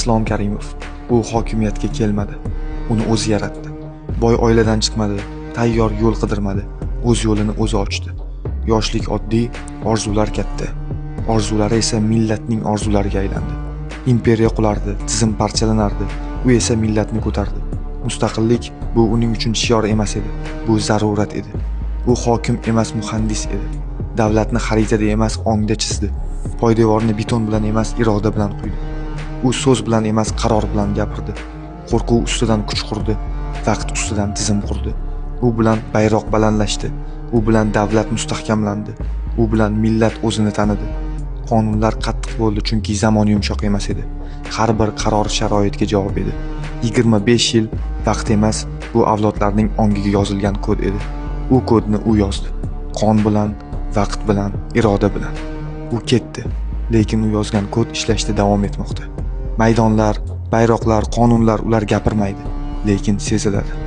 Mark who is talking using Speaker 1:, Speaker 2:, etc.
Speaker 1: Islom Karimov. U hokimiyatga kelmadi. Uni o'zi yaratdi. Boy oiladan chiqmadi, tayyor yo'l qidirmadi. O'z yo'lini o'zi ochdi. Yoshlik oddiy, orzular katta. Orzulari esa millatning orzulariga aylandi. Imperiya qulardi, tizim parchalanardi. U esa millatni ko'tardi. Mustaqillik bu uning uchun shior emas edi, bu zarurat edi. U hokim emas, muhandis edi. Davlatni xaritada emas, ongda chizdi. Poydevorni beton bilan emas, iroda bilan quydi. U so'z bilan emas, qaror bilan gapirdi. Qo'rquv ustidan kuch qurdi, vaqt ustidan tizim qurdi. U bilan bayroq balandlashdi, u bilan davlat mustahkamlandi, u bilan millat o'zini tanidi. Qonunlar qattiq bo'ldi, chunki zamon yumshoq emas edi. Har bir qaror sharoitga javob edi. 25 yil vaqt emas, bu avlodlarning ongiga yozilgan kod edi. U kodni u yozdi. Qon bilan, vaqt bilan, iroda bilan. U ketdi, lekin u yozgan kod ishlashda davom etmoqda. Maydonlar, bayroqlar, qonunlar, ular gapirmaydi, lekin seziladi.